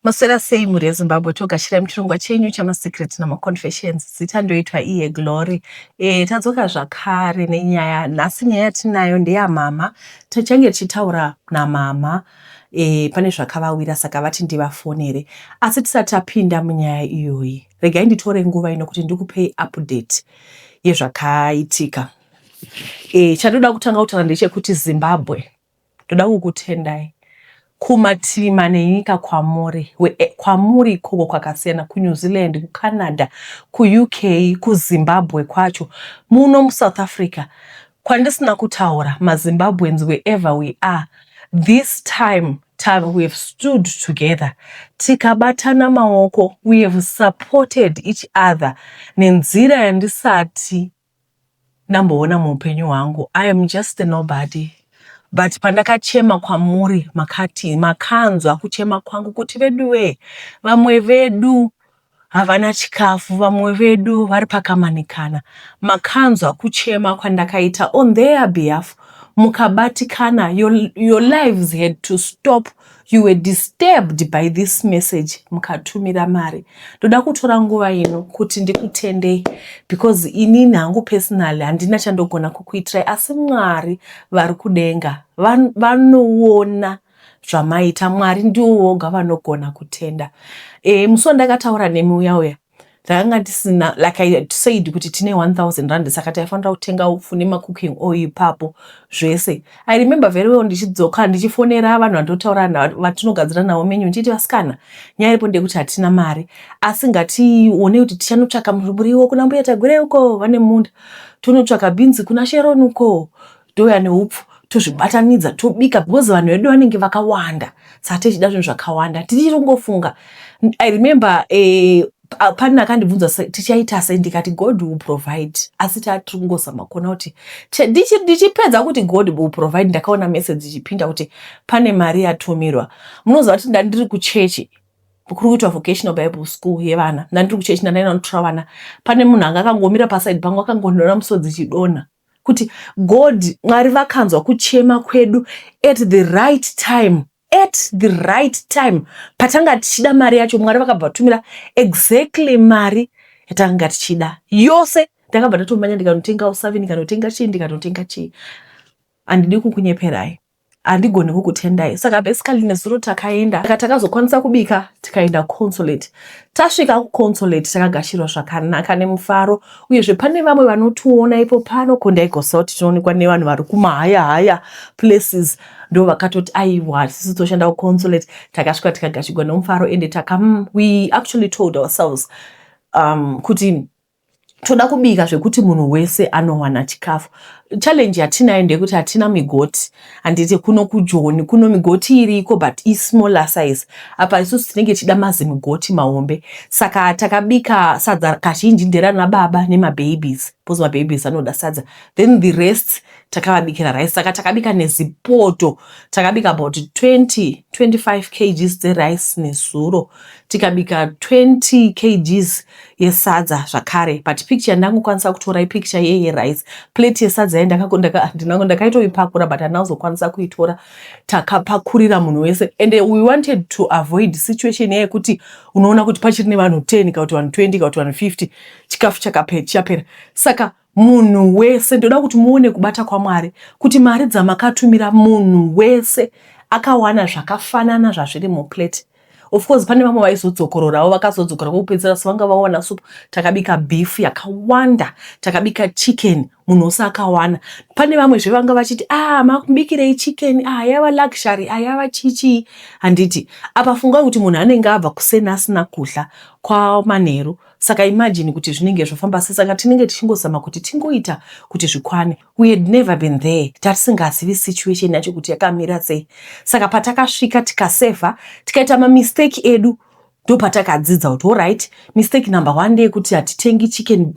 Maswera sei mhuri yeZimbabwe, togashirai muchirongwa chenyu chamaSecrets namaConfessions. Zita ndoitwa iye Glory. Tadzoka zvakare nenyaya. Nhasi nyaya yatinayo ndeyamama. Tichange tichitaura namama pane zvakavawira saka vati ndivafonere. Asi tisati tapinda munyaya iyoyi, regai nditore nguva ino kuti ndikupei update yezvakaitika. Chandoda kutanga kutaura ndechekuti Zimbabwe, ndoda kukutendai kumativi mana enyika kwamuri, kwamuri ikoko kwakasiyana, kuNew Zealand, kuCanada, kuUK, kuZimbabwe kwacho, muno muSouth Africa, kwandisina kutaura, maZimbabweans wherever we are, this time we have stood together, tikabatana maoko, we have supported each other nenzira yandisati ndamboona muupenyu hwangu. I am just a nobody, but pandakachema kwamuri, makati makanzwa kuchema kwangu kuti veduwe, vamwe vedu havana chikafu, vamwe vedu vari pakamanikana. Makanzwa kuchema kwandakaita on their behalf, mukabatikana. Your lives had to stop, you were disturbed by this message, mukatumira mari. Ndoda kutora nguva ino kuti ndikutendei, because inini hangu personally handina chandogona kukuitirai, asi Mwari vari kudenga vanoona zvamaita. Mwari ndiwo voga vanogona kutenda. Musi wandakataura nemi uya uya, ndakanga ndisina, like I said, kuti tine 1000 rand, saka taifanira kutenga upfu nemacooking oil ipapo zvese. I remember very well ndichidzoka, ndichifonera vanhu vandotaura, vatinogadzira navo menu, ndichiti, "Vasikana, nyaya iripo ndeyekuti hatina mari, asi ngatione kuti tichanotsvaka muriwo kuna Mbuya Tagwirei uko, vane munda, tonotsvaka bhinzi kuna Sharon uko, touya neupfu, tozvibatanidza, tobika, because vanhu vedu vanenge vakawanda, saka tichida zvinhu zvakawanda." Tichirongofunga, I remember pane akandibvunza, "Tichaita sei?" Ndikati, "God will provide." Asi tatiri kungozama kuona kuti ndichipedza kuti God will provide, ndakaona message ichipinda kuti pane mari yatumirwa. Munoziva kuti ndandiri kuchechi kuri kuitwa vocational Bible school yevana. Ndandiri kuchechi, ndandaenda notora vana. Pane munhu anga akangomira paside pangu, akangondona musodzi ichidonha kuti God, Mwari vakanzwa kuchema kwedu at the right time. At the right time patanga tichida mari yacho, Mwari vakabva vatumira exactly mari yatanga tichida yose. Ndakabva ndatomanya, ndikanotenga usavi, ndikanotenga chii, ndikanotenga chii. Handidi kukunyeperai, handigoni kukutendai. Saka basically nezuro takaenda, saka takazokwanisa kubika, tikaenda consulate. Tasvika kuconsulate, takagashirwa zvakanaka nemufaro. Uyezve pane vamwe vanotiona ipo pano kondaigosa kuti tinoonekwa nevanhu vari kumahaya haya places, ndo vakatoti, "Aiwa, tisi toshanda kuconsulate." Takasvika, tikagashirwa nemufaro, ende we actually told ourselves kuti toda kubika zvekuti munhu wese anowana chikafu. Challenge yatinayo ndeyekuti hatina migoti, handiti? Kuno kuJoni kuno migoti iriko, but ismaller size. Apa isusu tinenge tichida mazimigoti mahombe. Saka takabika sadza kazhinji nderana baba nemababies, because mababies anoda sadza. Then the rest takavabikira rice. Saka takabika nezipoto, takabika about 20 25 kgs dzerice nezuro, tikabika 20 kgs yesadza zvakare. But picture yandangokwanisa kutora ipicture yeyerice. Plate yesadza ndakaitoipakura, but handina kuzokwanisa kuitora. Takapakurira munhu wese, and we wanted to avoid situation yekuti unoona kuti pachiri nevanhu 10 kana kuti vanhu 20 kana kuti vanhu 50, chikafu chapera. Saka munhu wese, ndoda kuti muone kubata kwaMwari, kuti mari dzamakatumira, munhu wese akawana zvakafanana zvazviri muplate. Of course pane vamwe vaizodzokororawo, vakazodzokora kwekupedzisira, so vanga vawana supu. Takabika beef yakawanda, takabika chicken, munhu wose akawana. Pane vamwe zvevanga vachiti, "Ah, makubikirei chicken? Ah, yava luxury, ah, yava chichii." Handiti apa fungai kuti munhu anenge abva kuseni asina kudya kwamanheru, saka imagine kuti zvinenge zvofamba sei. Saka tinenge tichingozama kuti tingoita kuti zvikwane. We had never been there, tatisingazivi situation yacho kuti yakamira sei. Saka patakasvika, tikasevha, tikaita mamistake edu, ndo patakadzidza kuti alright, mistake number one ndeyekuti hatitengi chicken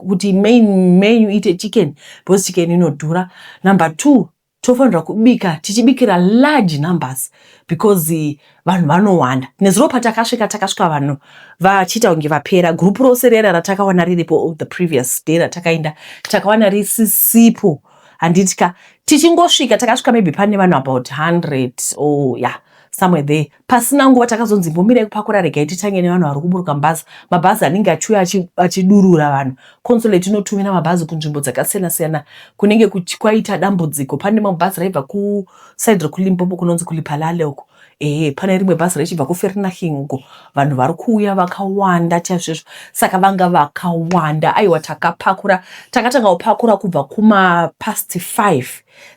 kuti main menu iite chicken, because chicken inodhura. Number two, tofanirwa kubika tichibikira large numbers, because vanhu vanowanda. Nezuro patakasvika, takasvika vanhu vachiita kunge vapera. Gurupu rose rera ratakawana riripo the previous day ratakaenda, takawana risisipo, handiti ka? Tichingosvika, takasvika maybe pane vanhu about 100 or yeah, Somewhere there. Pasina nguva takazonzi imbomirai kupakura regai titange nevanhu vari kuburuka mubhazi. Mabhazi anenge achiuya achidurura vanhu. Consulate inotumira mabhazi kunzvimbo dzakasiyana siyana kunenge kwaita dambudziko. Pane mamwe bhazi raibva kuside rekuLimpopo kunonzi kuLiphalale uko. Ehe, pane rimwe bhazi raichibva kuVereeniging uko. Vanhu vari kuuya vakawanda chaizvo. Saka vanga vakawanda. Aiwa takapakura. Takatanga kupakura kubva kuma past 5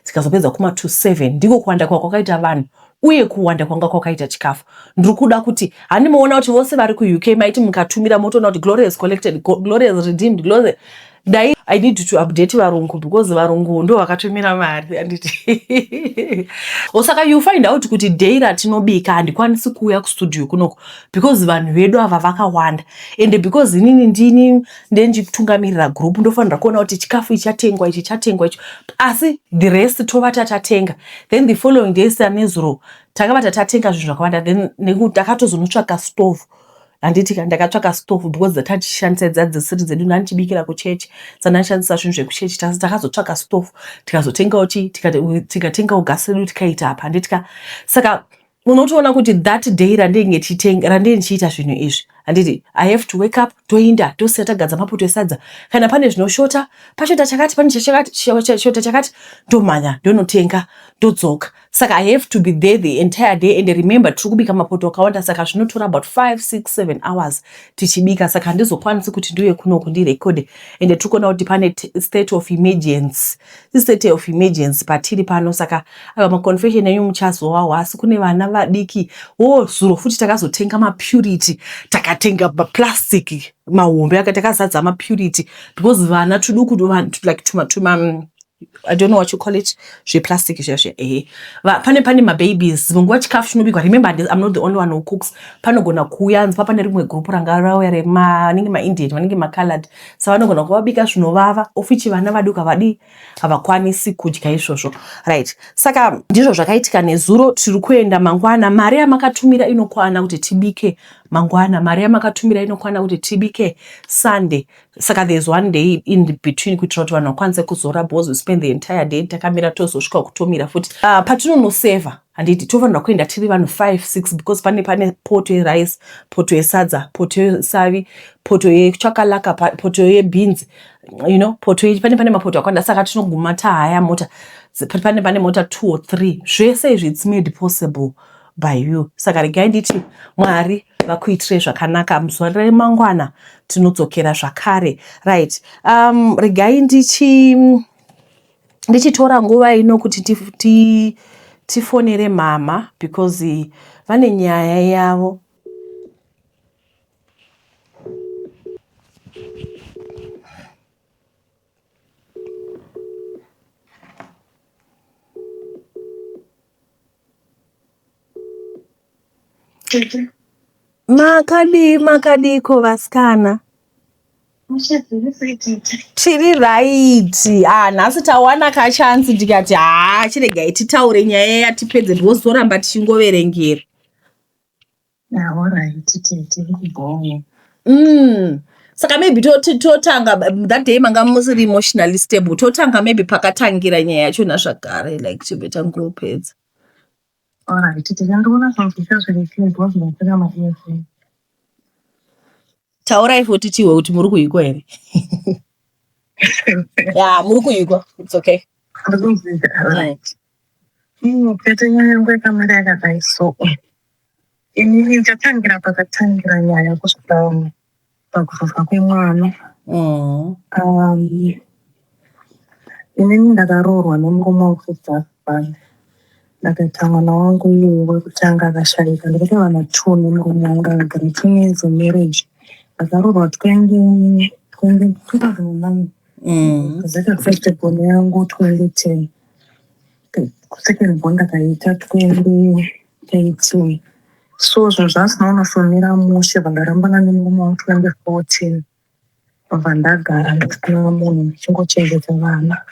tikazopedza kuma to 7. Ndiko kuwanda kwakaita vanhu uye kuwanda kwanga kwakaita chikafu. Ndiri kuda kuti handi moona kuti vose vari kuUK maiti mukatumira motoona kuti Gloria is collected, Gloria is redeemed, Gloria. Dai I need to update varungu because varungu ndo vakatumira mari handiti. Saka you find out kuti day ratinobika handikwanisi kuuya kustudio kunoko because vanhu vedu ava vakawanda, and because inini ndini ndendichitungamirira group ndofanira kuona kuti chikafu ichi chatengwa, ichi chatengwa, ichi, asi the rest tova tatatenga. Then the following day sanezuro takava tatatenga zvinhu zvakawanda, then nekuti takatozonotsvaka stove handiti ka. Ndakatsvaka stove because dzatichishandisa dzadzisiri dzedu, ndandichibikira kuchechi, saka ndandishandisa zvinhu zvekuchechi. Takazotsvaka stove, tikazotengawo chii, tikatengawo gasi redu, tikaita apa handiti ka. Saka unotoona kuti that day randinge ndichiita zvinhu izvi handiti, I have to wake up, toinda tosiya tagadza mapoto esadza. Kana pane zvinoshota, pashota chakati, pane shota chakati, ndomhanya ndonotenga, ndodzoka. Saka I have to be there the entire day. And remember, tiri kubika mapoto akawanda, saka zvinotora about 5 6 7 hours tichibika. Saka handizokwanisi kuti ndiuye kunoku ndirekode, ende tiri kuona kuti pane state of emergency, state of emergency patiri pano. Saka ava maconfession enyu muchazowawa, asi kune vana vadiki wo. Zuro futi takazotenga mapurity, takatenga maplastic mahombe aka takazadza mapurity because vana tuduku like tuma tuma, I don't know what you call it, zveplastic zviya. Ehe, pane mababies. Dzimwe nguva chikafu chinobikwa, remember I'm not the only one who cooks. Panogona kuuya nzi pane rimwe group ranga rauya revanenge maIndian, vanenge macolored, sa vanogona kuvabika zvinovava, ofichi vana vaduku havadi, havakwanisi kudya izvozvo, right? Saka ndizvo zvakaitika nezuro. Tiri kuenda mangwana. Mari yamakatumira inokwana kuti tibike mangwana, mari yamakatumira inokwana kuti tibike Sunday. Saka there's one day in between kuitira kuti vanhu vakwanise kuzora, because we spend the entire day takamira, tozosvika kutomira futi. Patinonoseva handiti, tofanira kuenda tiri vanhu 5 6 because pane poto yerice, poto yesadza, poto yesavi, poto yechakalaka, poto yebeans, poto pane mapoto akawanda. Saka tinoguma tahaya mota, pane mota 2 or 3. Zvese izvi it's made possible by you. Saka regai nditi Mwari vakuitire zvakanaka. Muzuva remangwana tinodzokera zvakare, right? Regai ndichitora nguva ino kuti tifonere mama because vane nyaya yavo. Makadii, makadiko vasikana? Tiri right. Ah, nhasi tawana kachansi, ndikati haa, chiregai titaure nyaya yatipedze because toramba tichingoverengera. Alright, tiri kubhowa. Saka maybe totanga that day manga musiri emotionally stable. Totanga maybe pakatangira nyaya yachona zvakare, like tibve tangopedza. Alright, tikandiona zvanzwisisa zviri clear because ndapfeka maearphone. Taurai futi tihwe kuti muri kuikwa here. Ya, muri kuikwa, it's okay. Ndikunzwika, alright. Tete, nyaya yangu yakamira yakadai so. Inini ndichatangira pakatangira nyaya kusvika pakuzofa kwemwana. Inini ndakaroorwa nemurume wangu first husband. Ndakaita mwana wangu iyeye wekutanga akashaika. Ndakaita vana two nemurume wangu, ndakagara 2 years in marriage. Ndakaroorwa 20 20 2009. Ndakaita first born yangu 2010. Second born ndakaita 2013. So zvinhu zvasina kunosomera mushe, ndarambana nemurume wangu 2014. Ndobva ndagara ndisina munhu, ndichingochengeta vana.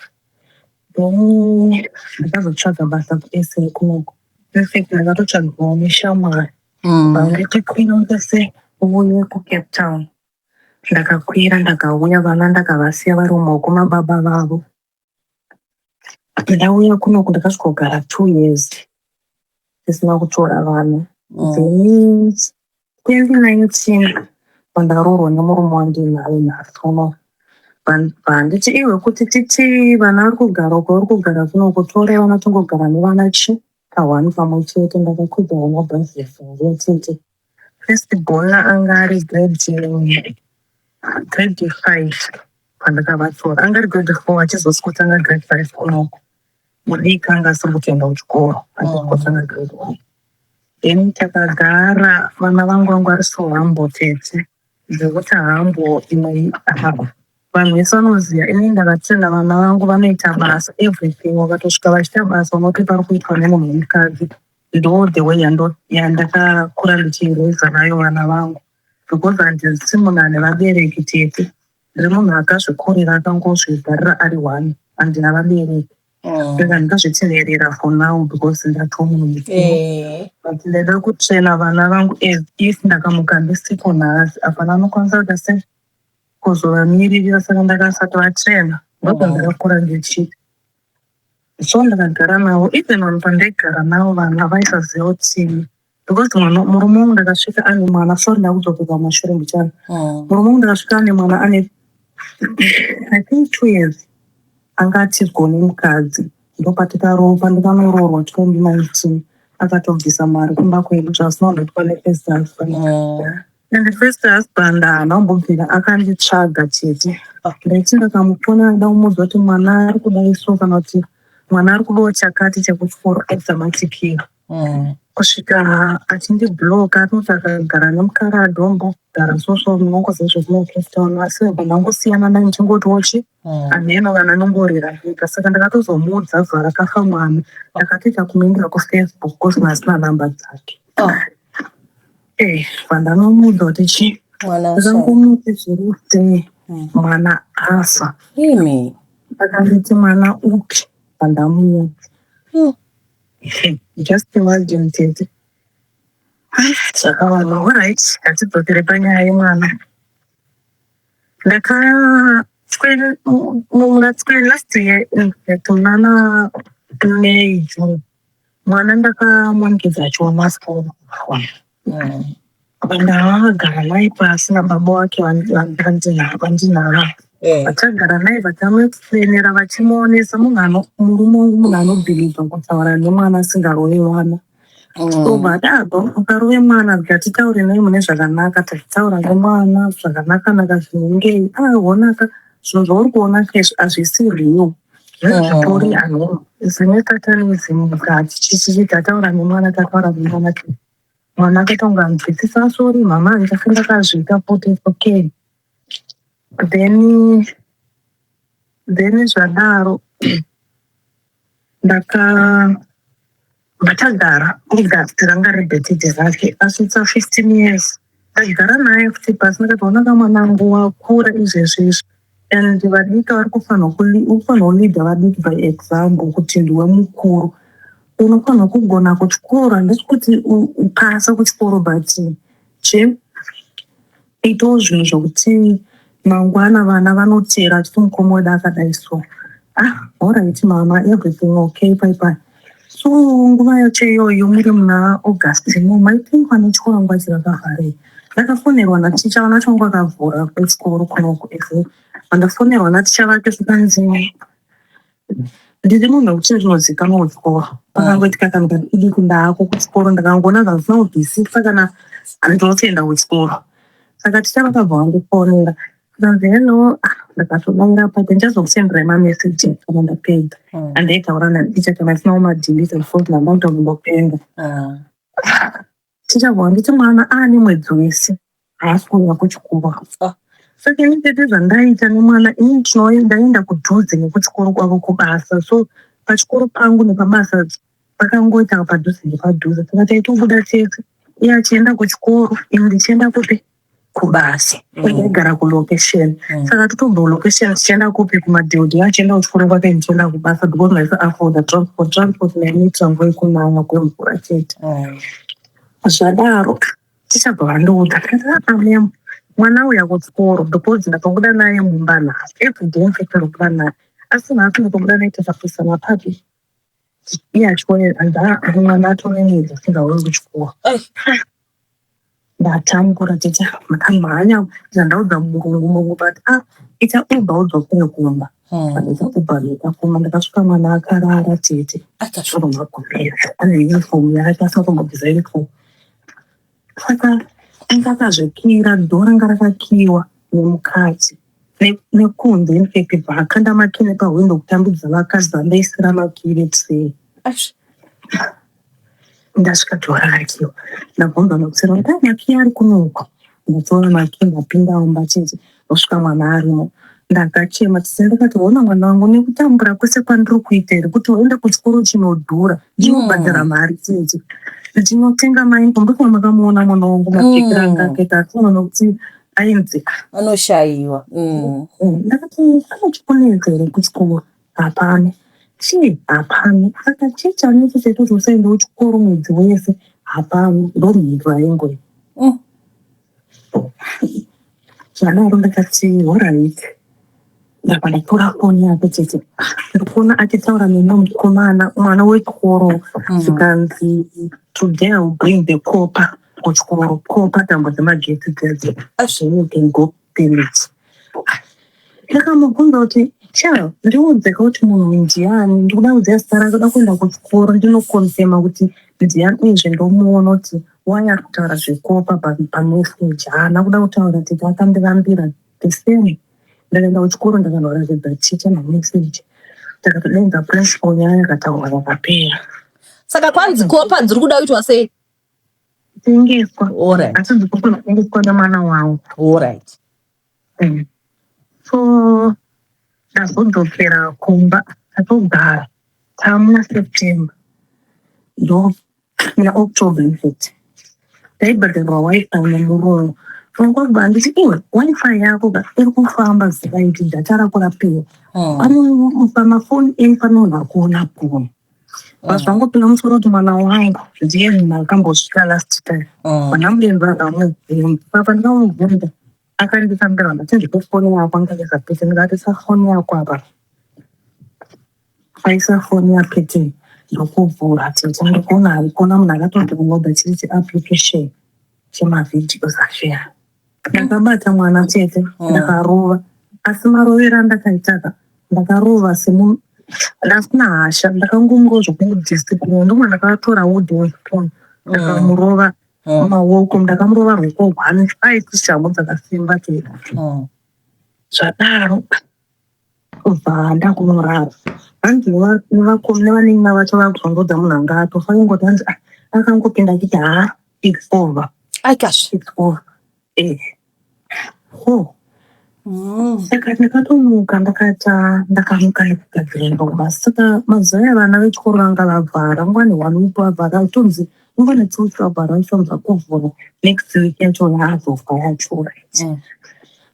Then ndakazotsvaga basa kuSA kunoku. Infact ndakatotsvagirwa neshamwari. Vangati kwira se uuye kuCape Town. Ndakakwira, ndakauya, vana ndakavasiya vari mumaoko mababa vavo. Ndauya kunoku ndakasvika kugara 2 years. Tisina kutora vana. Then 2019 pandaroorwa nemurume wandinaye nhasi uno, handiti iwe kuti titi vana vari kugara uko, vari kugara kuno, kutorai vana tongogara nevana chi kahwani pamwe chete. Ndakakwidza vana bhazi tete. First born anga ari grade 5 pandakavatora, anga ari grade 4 achizosvika grade 5 kunoko. Mudiki anga asiri kutoenda kuchikoro, achingotanga grade 1. Then takagara, vana vangu vanga vari so humble tete, zvekuti humble imwe vanhu vese vanoziva. Inini ndakatraina vana vangu, vanoita basa, everything. Vakatosvika vachiita basa unoti pari kuitwa nemunhu wemukadzi. Ndo the way yandakakura ndichireza nayo vana vangu, because handisi munhu ane vabereki tete. Ndiri munhu akazvikurira, akangozvigarira ari one, handina vabereki. Saka ndingazviteverera for now because ndatova munhu mukuru. But ndaida kutraina vana vangu as if ndakamuka ndisipo nhasi, hapana anokwanisa kuita se kuzovamiririra. Saka ndakasati vatraina, ndobva ndakakura ndichiita so. Ndakagara navo, even vanhu pandaigara navo vana vaisaziva kuti, because mwana, murume wangu ndakasvika ane mwana. Sorry, ndakudzokera mashure mbichana. Murume wangu ndakasvika ane mwana ane, I think, 2 years. Anga atizwa nemukadzi. Ndopatikaropa, ndikanoroorwa 2019. Akatobvisa mari kumba kwedu, zvasina kundoitwa nefirst husband. And the first husband haana kumbobvira akanditsvaga tete. Ndaiti ndakamufonera ndida kumuudza kuti mwana ari kudai so, kana kuti mwana ari kudawo chakati chekuchikoro, aisamatikira kusvika achindibloka. Anoti akagara nemukaradhi ombogara so munongoziva zvekunoCape Town, asi ndangosiyana naye ndichingotiwo chi hameno vana nongorera vega. Saka ndakatozomuudza zuva rakafa mwana, ndakatoita kumuendera kuFacebook because asina namba dzake. Vandanomuudza kuti chi Mwana afa. Ndakangomuti zviri sei, mwana afa. Imi. Akanditi mwana upi? Pandamuudza. Just imagine tete, zvakawanda. Alright, ngatidzokere panyaya yemwana. Ndaka muna last year, in fact munana May, June, mwana ndakamuwanikidza achiona phone. Ndakagara naye pasi nababa wake vandinava. Vachagara naye, vachamuexplainera, vachimuonesa munhu ano murume wangu munhu anobhilivha kutaura nemwana asingarovi vana. So vadaro ukarove mwana, ngatitaure naye mune zvakanaka. Tachitaura nemwana zvakanaka-naka, zvinongei ahonaka zvinhu zvauri kuona izvi hazvisi real, zvinhu zvitori ano zvine satanism mukati. Chichichi tataura nemwana, tataura nemwana, mwana akaita anzwisisa, "Sorry mama, handichafi ndakazviita futi, it's okay." Then zvadaro ndaka vatagara. August ranga ribirthday rake, asvitsa 15 years. Ndagara naye futi pasi, ndakati, "Onaka mwanangu, wakura izvezvi izvi and vadiki vari kufanirwa unofanirwa kuleada vadiki by example, kuti ndiwe mukuru, unofanirwa kugona kuchikoro. Handisi kuti upase kuchikoro, but chi itawo zvinhu zvokuti mangwana vana vanotera achiti mukoma wedu akadai." So, "Ah, alright mama, everything okay." Pai so nguva yacho iyoyo, muri muna August imomo, I think, vana chikoro vangu vachiri vakavharei. Ndakafonerwa naticha, vana vacho vangu vakavhura kuchikoro kunoku. Vandafonerwa naticha vake, zvikanzi ndiri munhu wekuti ndinozikanwa kuchikoro. Pakangoitika kanhu kadiki, ndaako kuchikoro. Ndakangoona zvamusina kubvisisa kana ndinotoenda kuchikoro. Saka ticha vakabva vandifonera, zvikanzi, "Hello." Ah, ndakatodaira pake, "Ndichazokusenderai mameseji kana ndapedza." Andaitaura naticha kana isina kumadelete because ndanga kutombopenga. Ticha bva vanditi mwana aane mwedzi wese haasi kuuya kuchikoro. Saka ini tete, zvandaita nemwana, inini ndaenda kudhuze nekuchikoro kwavo kubasa. So pachikoro pangu nepabasa pakangoita padhuze nepadhuze, saka taitobuda tese, iye achienda kuchikoro, ini ndichienda kupi? Kubasa. Ndaigara kulocation. Saka totobva kulocation tichienda kupi? Kumadhiodhi. Achienda kuchikoro kwake, ndichienda kubasa, because ndaisa afforda transport. Transport ndainoitira nguva yekunaya kwemvura chete. Zvadaro tichabva vandiudza, ndikati, "Aa ma'am, mwana auya kuchikoro because ndakabuda naye mumba nhasi." Everyday, in fact, ndinobuda naye, asi nhasi ndakabuda naye, takapesana papi. Iye achiona hanzi ah, mwana atonenedza asingauyi kuchikoro. Ndatambura tete, ndakamhanya ndandaudza murungu, murungu but ah, ita Uber udzokere kumba. Ndaita Uber ndikafuma, ndakasvika mwana akarara tete. Atoromagumira ane uniform yake, asina kumbobvisa uniform. Saka anga akazvikira, door ranga rakakiwa nemukati nekunze, infact bva akanda makey nepahwindo kutambidza vakadzi vandaisira makey vekuseri. Ndasvika door rakakiwa, ndabvunza makuseri kuti ah, makey ari kunoku. Ndatora makey, ndapinda mumba chete, ndosvika mwana arimo. Ndakachema tete, ndakati hona mwana wangu, nekutambura kwese kwandiri kuita here kuti uende kuchikoro chinodhura, ndinobhadhara mari tete, ndinotenga mauniform. Ndosaka makamuona mwana wangu mapfekero anga akaita, asiona nokuti ainzi anoshayiwa. Ndakati anochikonetsa here kuchikoro? Hapana. Chii? Hapana. Saka chii chanetsa chaita kuti usaende kuchikoro mwedzi wese? Hapana. Ndomhinduro yaingoita. Zvadaro ndakati alright. Ndabva ndatora foni yake tete, ndikuona achitaura nemumwe mukomana, mwana wechikoro, zvikanzi, "Today I will bring the copper kuchikoro." Copper, tambo dzemagetsi dzedzo. Then you can go permit. Ndakamubvunza kuti, "Cha, ndiudzeka kuti munhu ndiani, ndikuda kuziva zita rake, ndoda kuenda kuchikoro ndinoconfirma kuti ndiani, uyezve ndomuona kuti why ari kutaura zvecopper pameseji." Haana kuda kutaura tete, akandirambira the same. Ndakaenda kuchikoro, ndakanoratidza ticha mameseji, takatodenza principal, nyaya yakataurwa yakapera. Saka kwanzi copper dziri kuda kuitwa sei? Kutengeswa. Asi dzikufanira kutengeswa nemwana wangu. So ndazodzokera kumba, tatogara tamuna September, ndo muna October infact, ndaibhadharirwa WiFi nemurungu. Kwabva handiti, "Iwe, WiFi yako ka iri kufamba zikaiti data rako rapera." Pamafoni enyu panoona kuona kuno pazvangopinda musoro kuti mwana wangu ndiye munhu akambosvika last time. Mwana mudenzi akamubvunza papa, ndakamubvunza akanditambira, ndati, "Ndipo foni yako." Angaisa pete, ndikati, "Isa foni yako apa." Aisa foni yapete, ndokuvhura tete, ndikuona harikona munhu akatodownloada chiri chiapplication chemavideos ashare. Ndakabata mwana tete, ndakarova, asi marovero andakaitaka, ndakarova semunhu ndasina hasha, ndakangomurova zvokumudiscipline. Ndomwe ndakatora wooden spoon, ndakamurova maoko, ndakamurova rwoko rwani aiti shamhu dzakasimba tete. Zvadaro kubva ndakunorara, hanzi nevanin'ina vacho vakuzongodza munhu anga atofa, ingoti hanzi, "Ah," akangopinda achiti, "Ha, it's over." Aikazve. It's over, eh ho. Saka ndakatomuka, ndakata ndakamuka nekugadzira ngoma. Saka mazuva aya vana vechikoro vanga vavhara, nguva ne1 week vavhara, tonzi nguva ne2 weeks vavhara, ichonza kuvhura next week yacho yaazofa yacho, right?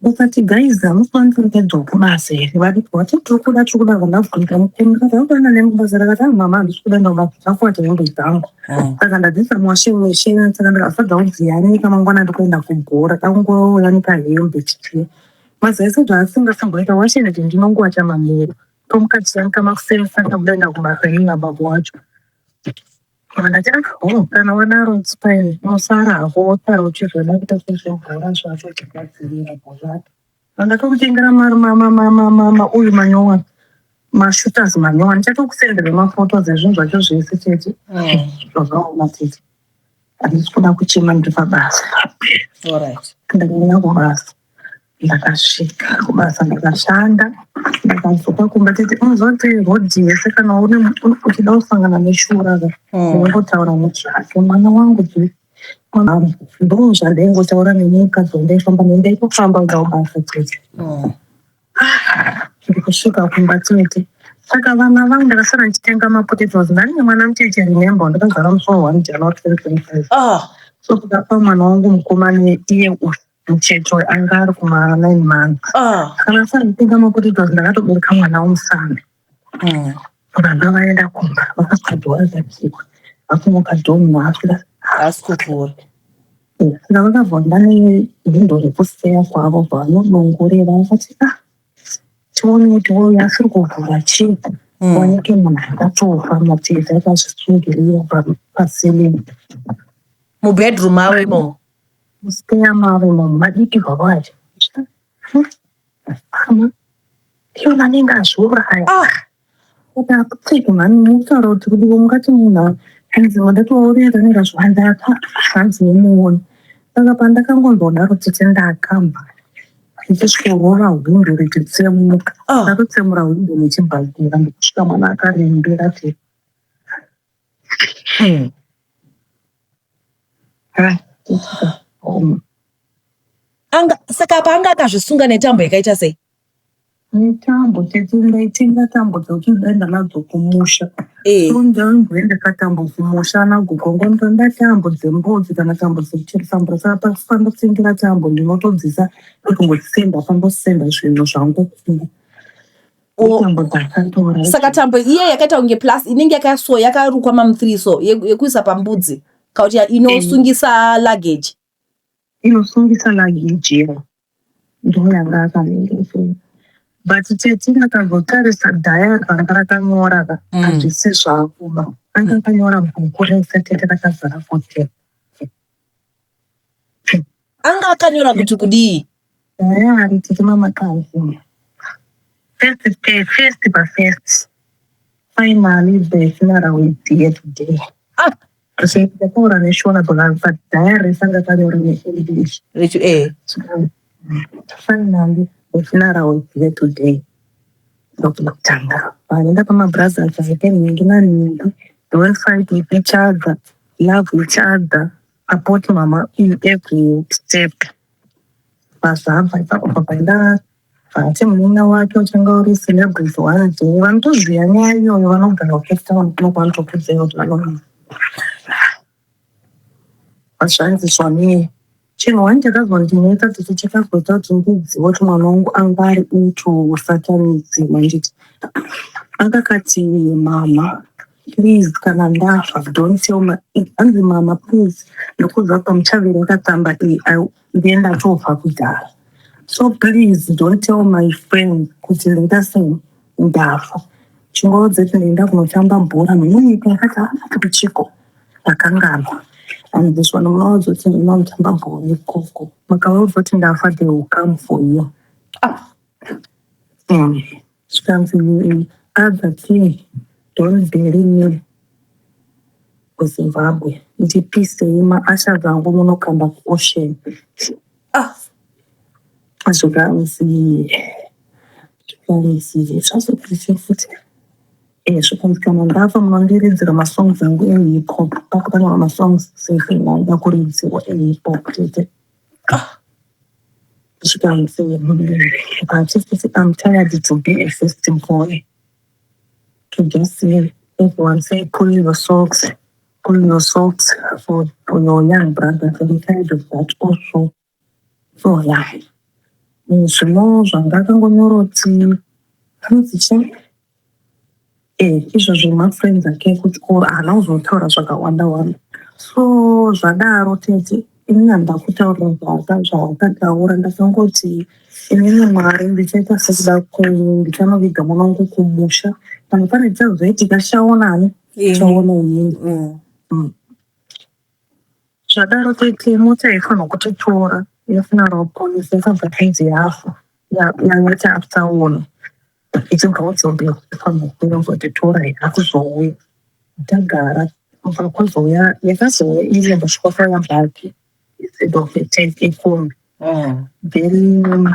Ndakati, "Guys, hamufaniri kubasa here?" Vari vati, "Tiri kuda, tiri kuda." Vandabvunza mukuru, ndikati, "Hakuenda nemi kubasa?" Rakati, "Ah mama, handisi kuda kubasa, ndakuwacha hembe dzangu." Saka ndadzisa muwashing machine, saka ndakasadza kudziyanika, mangwana ndikuenda kubhora, takungoyanika hembe chichi mazuva ese zvaasingasamboita washing kuti ndinongowacha manheru, tomuka tichiyanika makuseni. Saka kudaenda kubasa ini nababa wacho. Ndati, "Ah, oh, kana wadaro it's fine, unosara hako, wosara uchizoda kuita sezvebhora zvacho, uchigadzirira bhora." Ndakakutengera uyu manyowani, mashooters manyowani, ndichatokusendera mafotos ezvinhu zvacho zvese chete. Zvazvaoma tete, handisi kuda kuchema, ndiri pabasa. Ndakaenda kubasa, ndakasvika kubasa, ndakashanda, ndakadzoka kumba tete. Unoziva kuti rodhi yese kana une uchida kusangana neshura ka, unongotaura nezvake mwana wangu. Ndo zvandaingotaura nemukadzi wandaifamba naye, ndaitofamba kuda kubasa tete. Ndikusvika kumba tete, saka vana vangu ndakasara ndichitenga mapotatoes. Ndani mwana mucheche, remember, ndakazvara musi wa1 January 2025. So ndakapa mwana wangu mukomana, iye uyu mucheche anga ari kuma 9 months. Saka ndasara nditenga mapotatoes, ndakatobereka mwana womusana. Vana vaenda kumba, vakasvika door rakakiwa, vakunoka door, munhu asvika. Haasi kuvhura. Saka vakabva nehwindo rekuseya kwavo, vanodongorera, vakati, "Ah, tione kuti uyu asiri kuvhura chii." Wanike munhu akatofa matete akazvisungirira paceiling. Mubedroom mavo imomo? Muspare mavo imomo, madiki zvavo. Iona anenge azviuraya. Kuti apfeke mhani, mutaura kuti kudiwa mungati munhu hanzi ndatourira anenge azviwandaka, hanzi nemuoni. Saka pandakangonzodaro tete, ndakabva ndichisvikorova hwindo richitsemuka. Ndakatsemura hwindo nechibhakera, ndikusvika mwana akarembera te. Ah, Anga saka apa anga akazvisunga netambo yakaita sei? Netambo tete, ndaitenga tambo dzekuti ndaenda nadzo kumusha. So ndaimboendesa tambo kumusha nagogo, ngondoda tambo dzembudzi kana tambo dzekucheresa. Saka pandotengera tambo ndinotodzisa kungotsenda, pandosenda zvinhu zvangu tambo dzakatora. Saka tambo iye yakaita kunge plus inenge yakaso yakarukwa mamu3 so yekuisa pambudzi, kana kuti inosungisa luggage? Inosungisa luggage ndo yanga akamira so. But tete, ndakazotarisa diary ranga rakanyora ka, hazvisi zvakuba, anga akanyora bhuku rese tete, rakazara futi. Anga akanyora kuti kudii? Diary tete, mamakazi first day, first pafirst, "Finally the funeral is here today." Ndataura neShona but diary rese anga akanyora neEnglish. "Finally the funeral is here today." Ndokutanga vanoenda pamabrothers ake nhingi nanhingi, "Don't fight with each other, love each other, support mama in every step." Vazvabva ipapo, paenda vati munin'ina wake uchanga uri celebrity one day. Vanotozviya nyaya iyoyo, vanogara kuCape Town kuno, kwanotopedzeyo kuti vanoo zvanzi zvonei. Chinhu one chakazondinetsa tete, chakazoita kuti ndizive kuti mwana wangu anga ari into satanism, handiti akakati, "Mama please, kana ndafa don't tell my," hanzi, "Mama please, ndokubva pamuchaverenga tsamba iyi ndiye ndatofa kudhara, so please don't tell my friends kuti ndaita sei, ndafa. Chingoudze kuti ndaenda kunotamba bhora nemunyika yakati akati kuchiko ndakanganwa." And this one, munoudza kuti ndaenda kunotamba bhora ikoko, mukavaudza kuti ndafa, they will come for you. Zvikanzi, "Other thing, don't bury me kuZimbabwe, ndipisei maashes angu munokanda kuocean." Zvikanzi zvazopisa futi. Zvikanzi kana ndafa munondiridzira masongs angu ehip hop. Pakutanga masongs sefe ndaida kuridziwa ehip hop tete. Zvikanzi achifiti, "I'm tired to be a first boy, to just see everyone say, 'Pull your socks, pull your socks for your young brother.' I'm tired of that also." So yeah, zvino zvanga akangonyoroti anonzi chii, izvo zvemafriends ake ekuchikoro, haana kuzotaura zvakawanda wanda. So zvadaro tete, inini handida kutaurira zvaakataura. Ndakangoti, "Inini Mwari, ndichaita sekuda kwenyu, ndichanoviga mwana wangu kumusha. Kana pane chichazoitika, chaonani, chaona inini." Zvadaro tete, mota yaifanirwa kutitora yefuneral policy yakabva kunzi yafa, yaita tsaona ichibva kuJoburg, ifanirwa kuuya kuzotitora, yakuzouya. Tagara kubva kwazouya, yakazouya iri ndosvika kwauya bhaki instead of a tank, ikombi. Then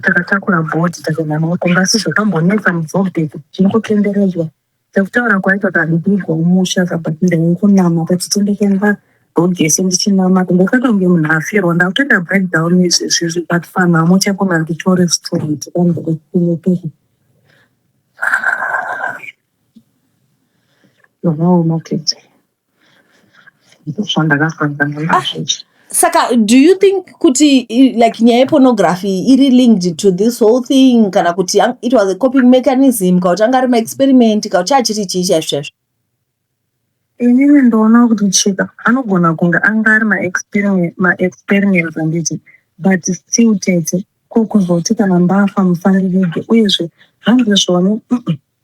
takatakura body, takaenda naro. Asi zvakambonetsa muJoburg, tichingotenderedzwa. Sekutaura kwaita kadikirwa musha, but ndaingonamata tichindikaenda road yese ndichinamata. Ndakaita kunge munhu afirwa, ndakutoita breakdown izvezvizvi, but panhamo chaipo ndanditori straight andikunyepera. Zvakaoma tete, ndozvandakasangana nazvo izvi. Saka do you think kuti like nyaya yepornography iri linked to this whole thing, kana kuti it was a coping mechanism, kana kuti anga ari maexperiment, kana kuti chachiri chii chaizvo chaizvo? Inini ndoona kuti chika anogona kunge anga ari maexperiments, handiti? But still tete, ko kuzoti kana ndafa musandivige? Uyezve zvanzi zvone.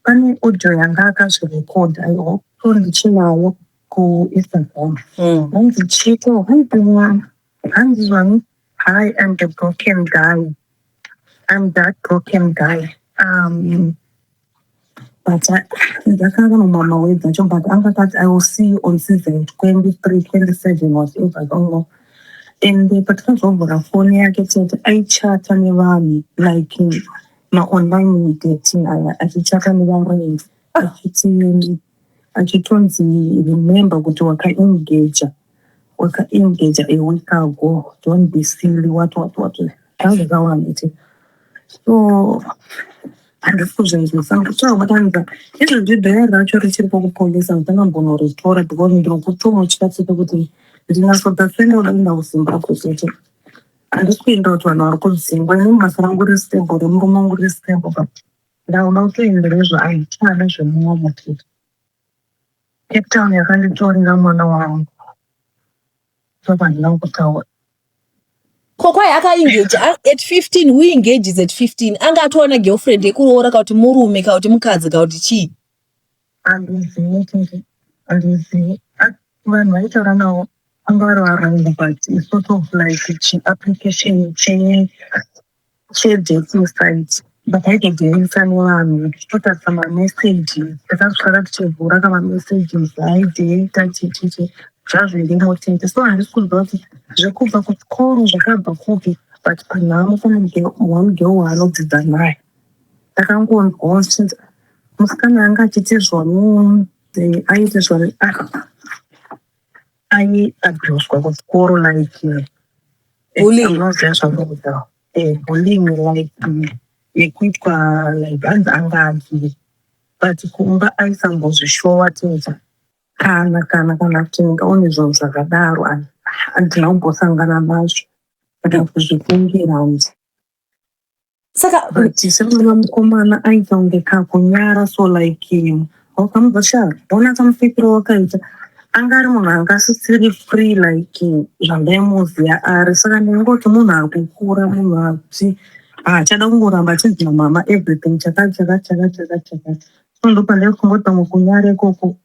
Pane audio yanga akazvirekodha, I hope so ndichinayo kuInstagram. Hanzi Chiko, hanzi mwana, hanzi zvani, "Hi, I'm the broken guy. I'm that broken guy." But ndakakanganwa mawords acho, but angakati, "I will see you on season 23, 27, whatever, I don't know." And patakazovhura foni yake tete, aichata nevanhu, like maonline dating aya, achichata nevarungu, achiti, achitonzi, "Remember kuti wakaengaja, wakaengaja a week ago, don't be silly," what what what, zvakawanda ti. So handisi kuzvinzwisa, ndikutovabatanidza izvozvi. Dhayari racho richiripo kupolisa, nditangambonoritora because ndiri kutomutya tete kuti ndinasodasenda kuda kuenda kuZimbabwe tete. Handisi kuenda kuti vanhu vari kudzingwa. Inini basa rangu riri stable, remurume wangu riri stable, but ndakuda kutoendera izvo, handichada zvemuomo tete. Cape Town yakanditorera mwana wangu, saka handina kutaura. Kokwai akaengage at 15? Who engages at 15? Anga atowana girlfriend yekuroora, kana kuti murume, kana kuti mukadzi, kana kuti chii? Handizivi tete, handizivi. Vanhu vaitaura navo anga vari varungu, but it's sort of like chiapplication chedating site, but aitodealisa nevanhu tichitotarisa mamessages. Takaswera tichivhura kamamessages aidheta chichichi, zvazvirimo tete. So handisi kuziva kuti zvekubva kuchikoro zvakabva kupi, but panhamo pane one girl waanodzidza naye. Ndakangonzwawo zvichinzi musikana anga achiti zvoni aiti zvoni aiabhuswa kuchikoro, like Bullying. Unoziva zvamunoita, bullying, like yekuitwa, like hanzi anga adii, but kumba aisambozvishowa tete, kana kuti ndingaone zvinhu zvakadaro. Handina kumbosangana nazvo kana kuzvifungira nje. Saka But semwana mukomana aita kunge kakunyara, so like wakamubva sha, ona kamupfekero wakaita, anga ari munhu anga asisiri free like zvandaimuziva ari. Saka ndingoti munhu ari kukura, munhu ati haachada kungoramba achinzi namama everything, chakati chakati chakati chakati chakati. So ndopandaifunga kuti pamwe kunyara ikoko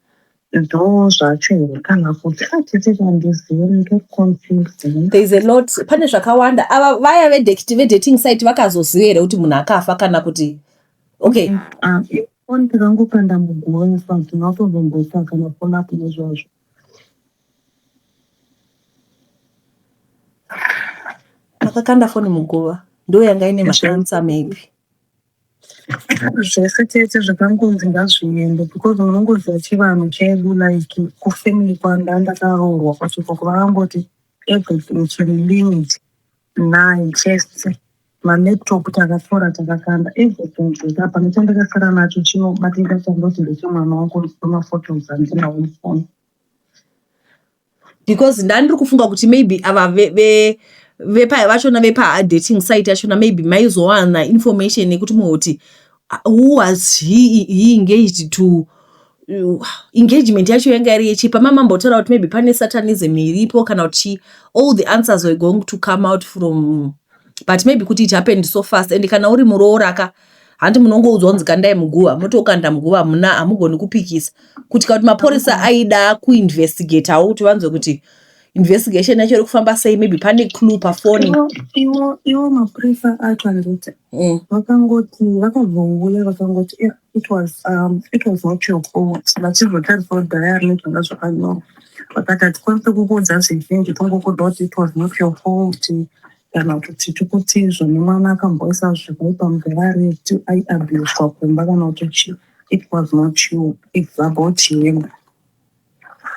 ndo zvacho here, kana kuti atete, handizivi, ndiri confused. There is a lot, pane zvakawanda. Ava vaya vedating site vakazoziva here kuti munhu akafa, kana kuti okay? Foni tikangokanda muguva, so hatina kutozomboita kana follow up nezvazvo. Makakanda foni muguva, ndo yanga ine maanswer maybe. Zvese tete, zvakangonzi ngazviende because unongoziva chivanhu chedu, like kufamily kwanda ndakaroorwa kwacho ikoko, vakangoti everything chiri linked naye chese, malaptop takatora takakanda everything zvese. Hapana chandakasara nacho chinobatika chandoti ndechemwana wangu, nemafotos andinawo mufoni. Because ndandiri kufunga kuti maybe ava vepa vachona, vepa dating site yachona, maybe maizowana information yekuti muhoti who was he engaged to. Engagement yacho yanga iri yechipa. Mamambotaura kuti maybe pane satanism iripo kana kuti all the answers were going to come out from, but maybe kuti it happened so fast, and kana uri muroora ka, handi munongoudzwa kunzi kandai muguva, motokanda muguva, muna hamugoni kupikisa kuti kana kuti mapurisa aida kuinvestigatawo kuti vanzwe kuti investigation yacho iri kufamba sei, maybe pane clue pafoni. Iwo mapurisa acho, handiti vakangoti vakazouya vakangoti, "Yeah, it was not your fault," vachizotarisa dhayari nezvanga zvakanyorwa, vakati hatikwanisi kukuudza zvizhinji, tongokuudza kuti it was not your fault, kana kuti tikuti izvo mwana akamboisa zvakaipa mudhayari, aiabhuswa kumba kana kuti chii. It was not you, it's about him.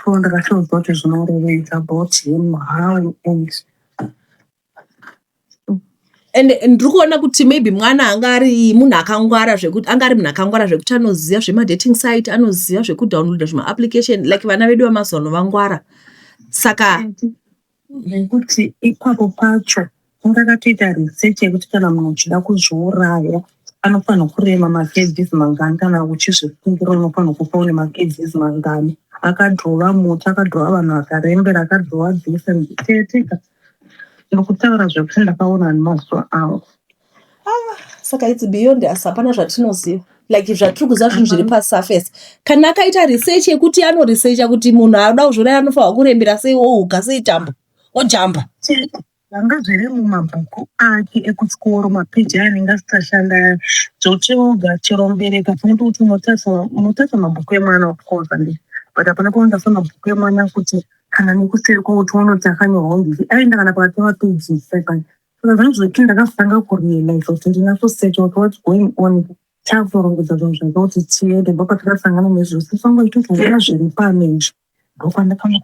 So ndakatoziva kuti zvinorevei, it's about him, how and And ndiri kuona kuti maybe mwana anga ari munhu akangwara zvekuti, anga ari munhu akangwara zvekuti anoziva zvemadating site, anoziva zvekudownloada zvimaapplication, like vana vedu vamazuva ano vangwara, saka Nekuti ipapo pacho ungakatoita research yekuti kana munhu uchida kuzviuraya anofanira kurema makgs mangani, kana uchizvifungira unofanira kufa une makgs mangani. Akadhova muti, akadhova vanhu vakarembera, akadhova this and teteka, ndikutaura zvekuti ndakaona nemazuva angu. Saka it's beyond us, hapana zvatinoziva. Like zvatiri kuziva, zvinhu zviri pasurface. Kana akaita research yekuti anoresearcha kuti munhu anoda kuzviuraya anofanirwa kurembera sei, ohuka sei tambo, ojamba. Zvanga zviri mumabhuku ake ekuchikoro, mapeji anenge asisashanda aya. Zvochoga chero mubereki hafaniri kuti unotarisa mabhuku emwana, of course, and but hapana paungatarisa mabhuku emwana kuti kana nekuseri kwauti uone kuti akanyorwa kunzi aenda kana pakati pemapeji saka. Saka zvangu zvekuti ndakazotanga kurealize kuti ndinatsosearcha kuti what's going on, takutorongedza zvinhu zvake kuti tiende, ndopatakasangana nezvose sango itozoona zviri pano izvi. Ndokwandakanga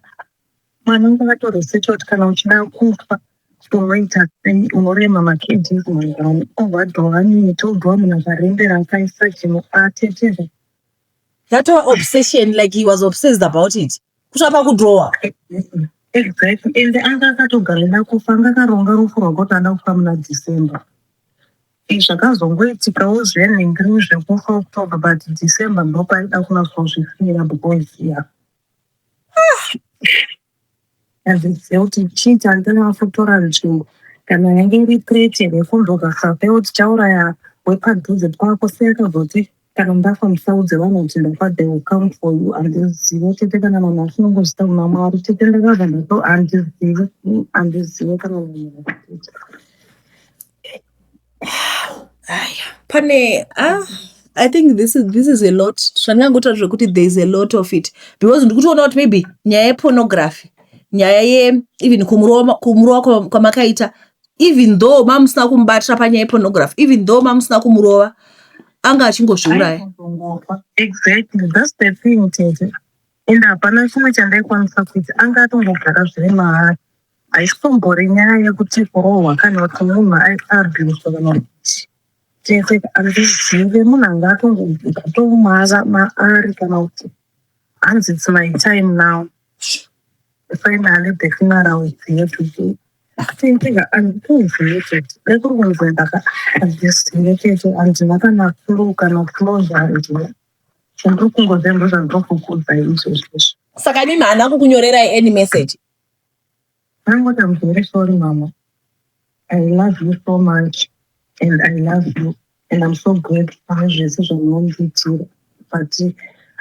mwana wangu akatoresearcha kuti kana uchida kufa unoita sei, unorema makgs mangani, ovadhowa miti, odhowa munhu akarembera akaisa chinhu ateteza. Yatova obsession, like he was obsessed about it kusvika pakudhowa. Exactly, ende anga akatogara ida kufa, anga akaronga rufu rwake kuti ada kufa muna December. Zvakazongoitikawo zvenhingiri zvekufa October, but December ndopaida kunatsozvifira because, yeah, handizive kuti chii chandinatsotora nzvimbo, kana yange iri threat here kunzokasafewo kuti chauraya wepadhuze pako. Sei akazoti kana ndafa musaudze vanhu kuti ndafa, they will come for you? Handizive chete kana nanhasi, nongozvita kuna Mwari chete. Ndakabva ndato handizive, handizive kana munhu. Aya, pane, ah, I think this is a lot. Zvandingangotaura zvekuti there is a lot of it because ndikutoona kuti maybe nyaya yepornography, nyaya ye even kumurova kwamakaita, even though mamusina kumubatira panyaya yepornography, even though mamusina kumurova, anga achingozviuraya. Aizongofa, exactly, that's the thing, tete. Ende hapana chimwe chandaikwanisa kuita, anga atongogara zviri maari. Haisitombori nyaya yekuti kurohwa kana kuti munhu aiabhuswa kana kuti tete, handizive, munhu anga atomara maari kana kuti hanzi it's my time now, finally the funeral is here today. Tete, handitozive tete, dai kuri kunzi ndaka handizive tete, handina kana clue kana closure, handina. Chandiri kungoziva ndo zvandiri kukuudzai izvozvizvi. Saka imimi haana kukunyorerai any message? Angoti, "I'm very sorry, mama. I love you so much and I love you and I'm so grateful nezvese zvamunondiitira," but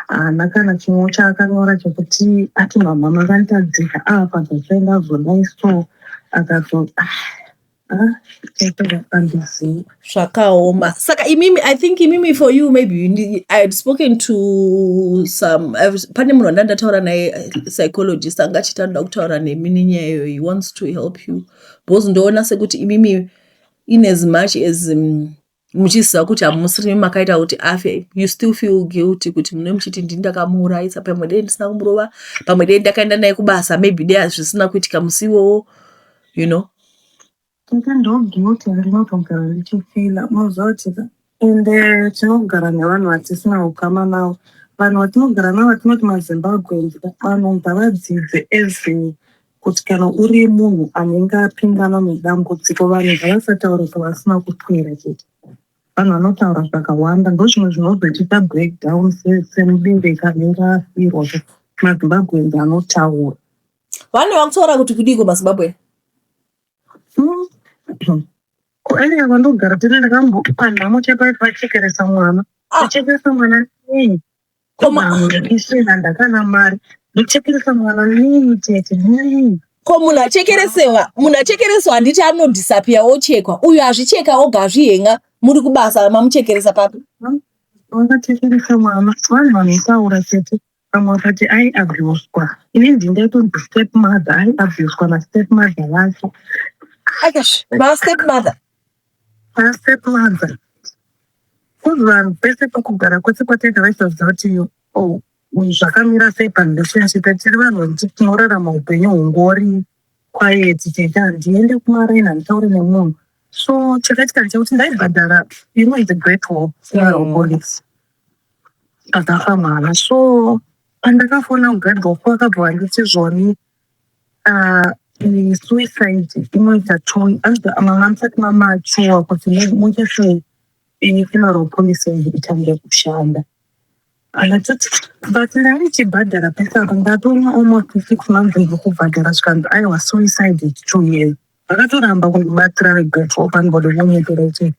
haana kana chimwewo chaakanyora chekuti ati mama makanditadzika apa zvachaenda zodai. So akato ah, tete, handizivi. Zvakaoma. Saka imimi, I think imimi, for you, maybe you need, I had spoken to some, pane munhu wandanga ndataura naye, psychologist, anga achiti anoda kutaura nemi nenyaya iyoyo. He wants to help you because ndoona sekuti imimi, in as much as muchiziva kuti hamusirimi makaita kuti afe, you still feel guilty kuti mune muchiti ndini ndakamuurayisa. Pamwe dei ndisina kumurova, pamwe dei ndakaenda naye kubasa, maybe dei zvisina kuitika musi iwowo. Tete, ndo guilt yandinotogara ndichifeela, unoziva kuti ende tinogara nevanhu vatisina ukama navo. Vanhu vatinogara navo vatinoti maZimbabweans, vanhu ngavadzidze as kuti kana uri munhu anenge apindana nedambudziko, vanhu ngavasataura pavasina kuswera chete. Vanhu vanotaura zvakawanda, ndo zvimwe zvinozotipa breakdown semubereki anenge afirwa. MaZimbabweans anotaura. Vanhu vakutaura kuti kudiko maZimbabwe? Kuarea kwandogara tiri, ndakambopa nhamo chepaipachekeresa mwana. Ah. Kuchekeresa mwana nei? Koma Isina ndakana mari, ndochekeresa mwana nei, tete, nei? Ko munhu achekeresewa, munhu achekereswa handiti anodisappear ochekwa? Uyu hazvicheka oga, hazvihenga. Muri kubasa, mamuchekeresa papi? Vakachekeresa mwana. Vanhu vanotaura chete. Vamwe vakati aiabhuswa. Ini ndindaitonzi step mother, aiabhuswa nastep mother vacho. Akash mastep mother. Nastep mother. Kuzi vanhu pese pekugara kwese kwataita vaisaziva kuti oh, zvakamira sei parelationship. Tiri vanhu vekuti tinorarama upenyu hungori quiet tete, handiende kumaraini, handitauri nemunhu. So chakaitika ndechekuti ndaibhadhara inonzi Great Hope Funeral Policy pakafa mwana. So pandakafona kuGreat Hope, vakabva vanditi zvoni suicide inoita two, mama musati mamature kuti muite sei funeral policy itange kushanda. Andatoti but ndaichibhadhara pese apa, ndatoma almost 6 months ndiri zvikanzi aiwa, suicide is 2 years. Vakatoramba kundibatsira veGreat Hope, anibode kunyepera chete.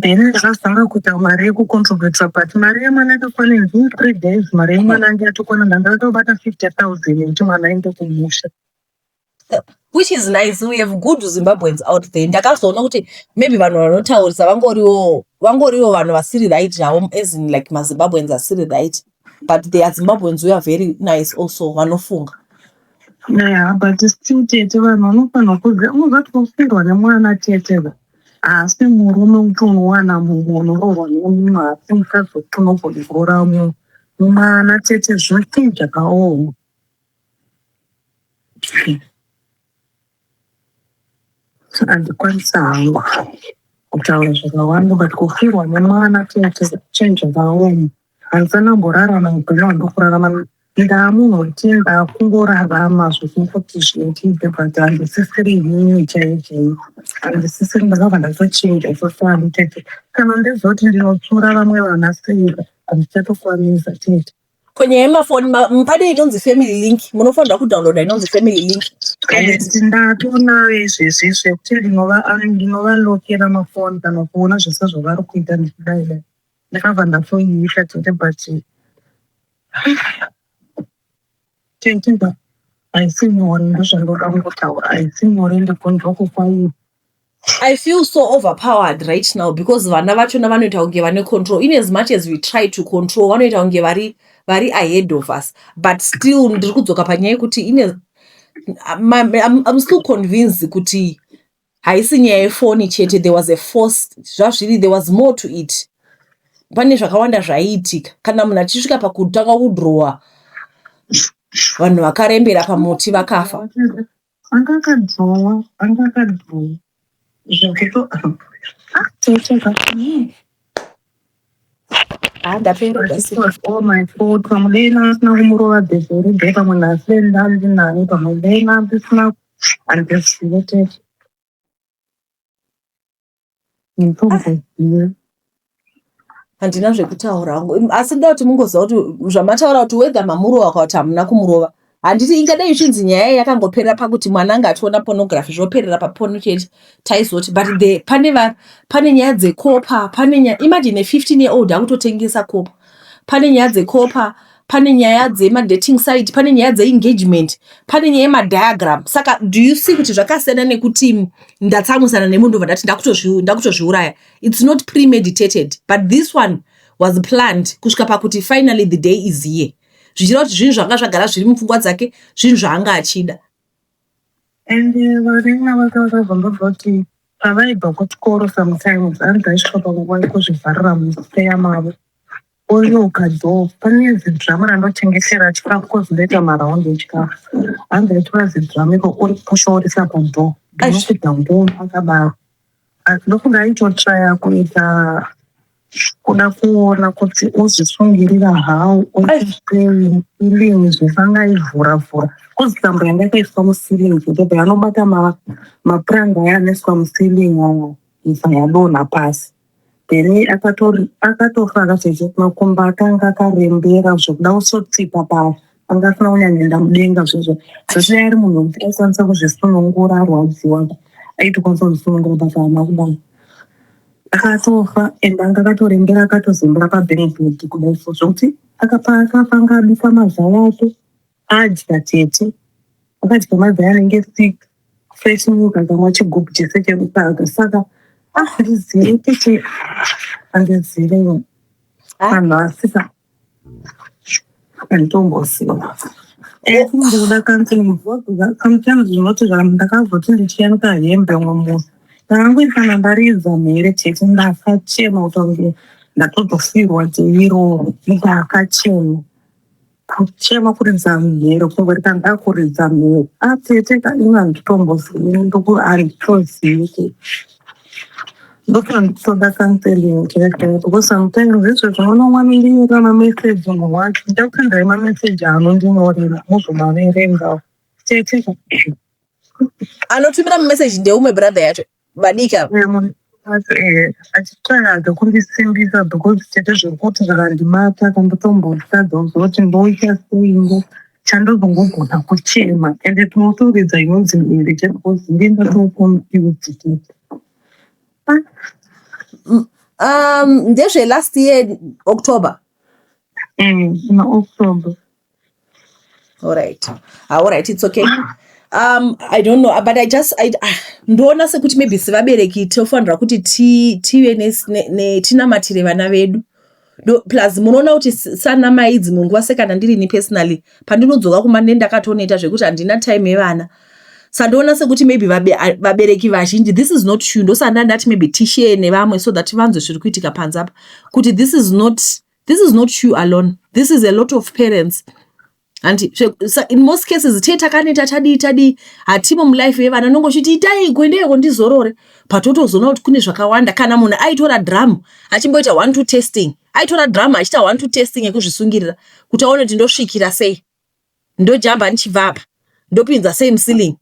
Then ndakazotanga kuita mari yekucontributa, but mari yemwana yakakwana in 3 days. Mari yemwana yange yatokwana, ndandatobata 50,000 yekuti mwana aende kumusha. Which is nice. We have good Zimbabweans out there. Ndakazoona kuti maybe vanhu vanotaurisa vangoriwo vanhu vasiri right zvavo, as in like maZimbabweans asiri right, but there are Zimbabweans who are very nice also, vanofunga. Yeah, but still tete, vanhu vanofanira kuziva, unozati kufirwa nemwana tete haasi murume kuti unowana mumwe, unoroorwa nemumwe, haasi mukadzi wekuti unogona kuroora mumwe. Mwana tete, zvinhu zvakaoma. Handikwanisi hangu kutaura zvakawanda, but kufirwa nemwana tete chinhu chakaoma. Handisana kumborarama upenyu hwandokurarama. Ndamunhu wekuti ndakungorarama zvekungoti zviitike, but handisisiri inini chaiyo chaiyo, handisisiri. Ndakabva ndatochinja sosani tete. Kana ndezoti ndinotsura vamwe vana sei, handichatokwanisa tete. Kwenyaya yemafoni, pane inonzi Family Link. Munofanirwa kudownloada inonzi Family Link. Ndatonayo izvezvi zvekuti ndinovalokera mafoni kana kuona zvese zvavari kuita ndichidai dai. Ndakabva ndatoiita tete, but tete haisi nyore. Ndozvandoda kungotaura, haisi nyore ndokukwaii. I feel so overpowered right now because vana vachona vanoita kunge vane control. In as much as we try to control, vanoita kunge vari ahead of us. But still ndiri kudzoka panyaya yekuti I'm still convinced kuti haisi nyaya yefoni chete. There was a force zvazviri, there was more to it. Pane zvakawanda zvaiitika. Kana munhu achisvika pakutanga kudhirowa vanhu vakarembera pamuti vakafa. Anga akadhirowa, anga akadhirowa zvekuto tete. Ah, ndapera. It was all my fault. Pamwe dai ndasina kumurova the very day, pamwe ndasire ndandinani, pamwe dai ndisina, handizive tete, nditombozive. Handina zvekutaura hangu, asi ndoda kuti mungoziva kuti zvamataura kuti whether mamurova kana kuti hamuna kumurova, handiti ingadai ichinzi nyaya yakangoperera pakuti mwana anga achiona pornography, zvoperera paporn chete, taizoti. But pane nyaya dzekopa, pane nyaya, imagine a 15 year old akutotengesa kopa. Pane nyaya dzekopa, pane nyaya dzemadating site, pane nyaya dzeengagement, pane nyaya yemadiagram. Saka do you see kuti zvakasiyana nekuti ndatsamwisana nemunhu, ndobva ndati ndakutozviuraya? It's not premeditated, but this one was planned kusvika pakuti finally the day is here, zvichireva kuti zvinhu zvanga zvagara zviri mupfungwa dzake, zvinhu zvaanga achida. And varinga vake vakabva ndobva kuti pavaibva kuchikoro sometimes anzi aisvika panguva yekuzvivharira muspare mavo, oyoka door. Pane zidhiramu randochengetera chikafu, cause ndoita maraundi echikafu. Hanzi aitora zidhiramu iko oripusha, orisa padoor, ndinopinda ndoona akadaro. Ndofunga aitotraya kuita kuda kuona kuti ozvisungirira how, oisei ceiling, zvisangaivhura vhura, cause tambo yanga yakaiswa muceiling chete. Anobata mapuranga aya anoiswa muceiling aya, ibva yadonha pasi. Then akatofa akatoita makumbo akanga akarembera zvekuda kusotsipa pasi, anga asina kunyanyoenda mudenga zvezvo. Zvese ari munhu wekuti aikwanisa kuzvisunungura, arwadziwa aitokwanisa kuzvisunungura, but haana kudai, akatofa. And anga akatorembera, akatozembera pabhenebhedhi kudai so, zvokuti akafa anga abika mazai ake, adya tete. Akadya mazai anenge 6, fresh milk, akamwa chigubhu chese chemukaka. Saka handizivi kuti, handizivi vanhu, asika handitomboziva. Ndikuda counseling. Sometimes zvinoti ndakazoti ndichiyanika hembe umwe musi, ndakangoisana ndaridza mhere chete, ndakachema kuita kunge ndatozofirwa deiroro. Ndakachema, kuchema, kuridza mhere, kungorika ndakuridza mhere atete kaini. Handitombozivi, handitozivi. Ndopanditoda counseling chete, because sometimes izvo zvinonomwa ndinyorera mameseji, munhu wacho ndichakupinzai mameseji anondinyorera, muzomaverengawo tete. Anotumira mumeseji ndeumwe brother yacho vadiki ava? Achitsvaga kundisimbisa, because tete zvekuti zvikandibata kandotombotadza kuziva kuti ndoita sei. Chandozongogona kuchema, ende tinotoridza inonzi mhere chete, because ndinge ndatoconfused tete. Ndezve last year October. Na October. All right. Ah, all right, it's okay. I don't know, but I just I ah, ndoona sekuti maybe sevabereki tofanira kuti tive tinamatire vana vedu. Plus munoona kuti sanamai dzimwe nguva, sekana ndirini personally, pandinodzoka kumba ndendakatonoita zvekuti handina time yevana. Sandoona sekuti maybe vabereki vazhinji, this is not true. Ndosanda ndati maybe tishare nevamwe so that vanzwe zviri kuitika panze apa, kuti this is not you alone, this is a lot of parents. Handi in most cases tee takaneta, tadii tadii, hatimo mulife yevana, nongochiti itai kuendeiko ndizorore, patotozoona kuti kune zvakawanda. Kana munhu aitora drum achimboita one two testing, aitora drum achiita one two testing yekuzvisungirira kuti aone kuti ndosvikira sei, ndojamba ndichibva apa, ndopinza sei muceiling.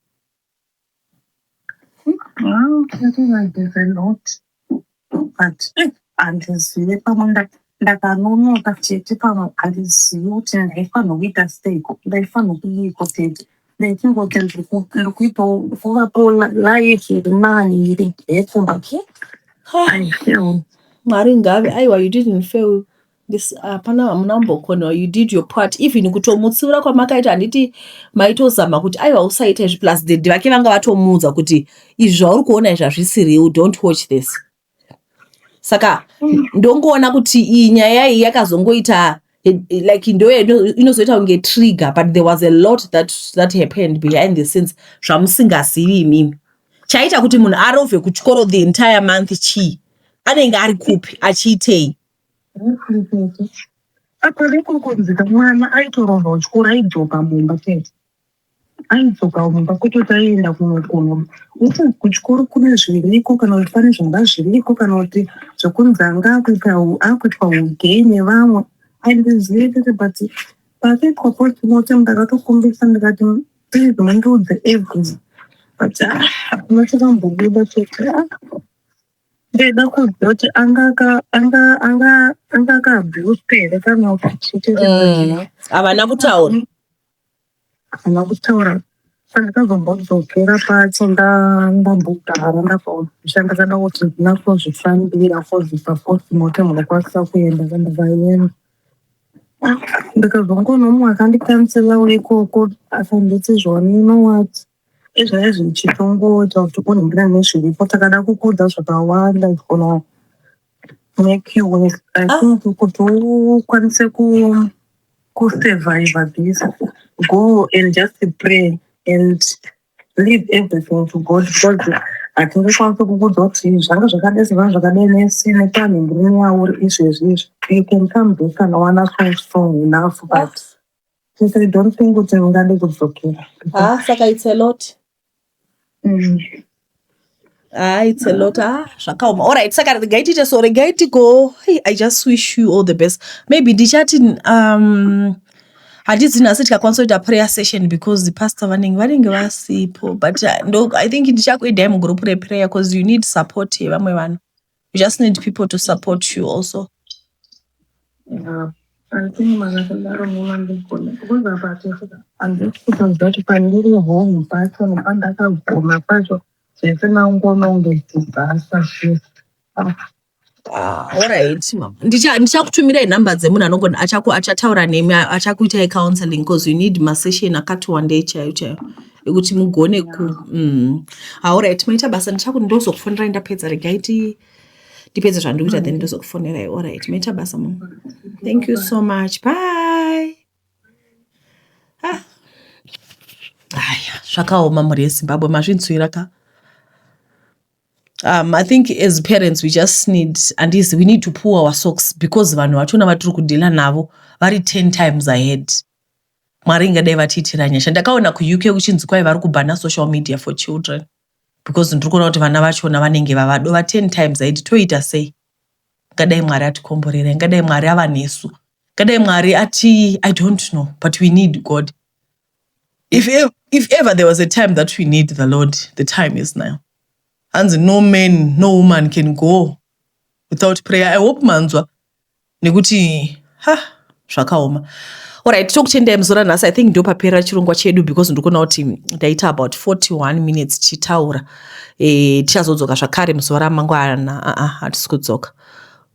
Well, I think like there's a lot, but handizive, pamwe ndakanonoka tete, pamwe handizivi kuti ndaifanirwa kuita seiko, ndaifanirwa kuiko tete. Ndaitingoti ndikuitawo kuvapawo life iri nani, iri better, but I feel Mwari ngave, aiwa, you didn't fail this. Hapana, hamuna kumbokonewa. You did your part, even kutomutsiura kwamakaita. Handiti maitozama kuti aiwa, usaita izvi? Plus daddy vake vanga vatomuudza kuti izvi zvauri kuona izvi hazvisi real, don't watch this. Saka ndongoona kuti iyi nyaya iyi yakazongoita like ndo inozoita kunge trigger, but there was a lot that happened behind the scenes zvamusingazivi imimi. Chaita kuti munhu arovhe kuchikoro the entire month chii? Anenge ari kupi, achiitei? Apa rekukunzika mwana aitorovha kuchikoro, aidzoka mumba tete, aidzoka mumba, kutoti aienda kuno uti kuchikoro kune zviriko, kana kuti pane zvanga zviriko, kana kuti zvekunzi anga akuitwa ugay nevamwe, handizivi tete. But pakaitwa postmortem ndakatokumbisa, ndikati, "Please mundiudze everything," but ah, hakuna chakambobuda chete. Ah, ndaida kuziva kuti anga akaabuswa here kana kuti chete. Havana kutaura. Havana kutaura. Pandakazombodzokera pacho ndambogara ndakaobvisha, ndakada kuti ndinatozvifambira kozvipa postmortem, ndokwanisa kuenda. Ndakaenda, ndikazongoona mumwe akandicounselawo ikoko, akanditi zvoni, you know what, izvezvi ndichitongoita kuti unhingirane nezviripo, takada kukuudza zvakawanda, it's gonna make you worse. I think kuti ukwanise kusurvive this, go and just pray and leave everything to God, because hatingakwanisi kukuudza kuti zvanga zvakadai, zvanga zvakadai nesi nepanhingirine yauri izvezvi izvi. You can come back kana wana so strong enough, but I don't think kuti ungade kudzokera. Ah, saka it's a lot. Ah, it's a lot. Ah, zvakaoma. Alright, saka regai tiite so, regai tigo. Hey, I just wish you all the best. Maybe ndichati handizi nhasi tikakwanisa kuita prayer session because the pastor vanenge vasipo, but ndo I think ndichakuendai mugroup reprayer because you need support yevamwe vanhu. You just need people to support you also. Yeah. I think makatodaro munondigona, because apa handisi kutoziva kuti pandiri home pacho nepandakaguma pacho zvese nangoona kunge disaster zvese. Ah, alright mama, ndichakutumirai nhamba dzemunhu anogona achataura nemi, achakuitai counseling, because you need masession akati wandei chaiyo chaiyo ekuti mugone ku. Alright, maita basa. Ndozokufonerai ndapedza. Regai ndipedze zvandiri kuita, then ndozokufonerai. Alright, maita basa mama, thank you so much, bye. Ah. Aya, zvakaoma, mhuri yeZimbabwe, mazvinzwira ka. I think as parents we just need, andizi, we need to pull our socks, because vanhu vachona vatiri kudeala navo vari 10 times ahead. Mwari ingadai vatiitira nyasha. Ndakaona kuUK kuchinzi kwai vari kubhana social media for children because ndiri kuona kuti vana vachona vanenge vavadova 10 times ahead. Toita sei? Ngadai Mwari atikomborera, ngadai Mwari ava nesu, ngadai Mwari ati, I don't know, but we need God. If ever there was a time that we need the Lord, the time is now. Hanzi no man, no woman can go without prayer. I hope manzwa, nekuti ha, zvakaoma. Alright, tokutendai muzora nhasi. I think ndo papera chirongwa chedu because ndiri kuona kuti ndaita about 41 minutes tichitaura. Tichazodzoka zvakare muzuva ramangwana. Aa, hatisi kudzoka.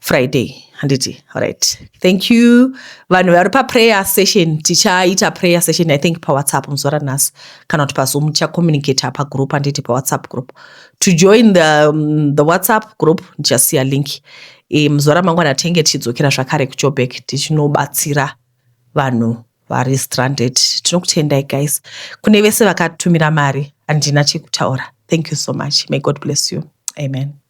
Friday, handiti? Alright, thank you. Vanhu vari paprayer session, tichaita prayer session, I think, paWhatsApp muzuva ranhasi kana kuti paZoom. Tichacommunicata pagroup, handiti? PaWhatsApp group. To join the WhatsApp group, ndichasiya link. Muzuva ramangwana tinenge tichidzokera zvakare kuJoburg tichinobatsira vanhu vari stranded. Tinokutendai guys. Kune vese vakatumira mari, handina chekutaura. Thank you so much. May God bless you. Amen.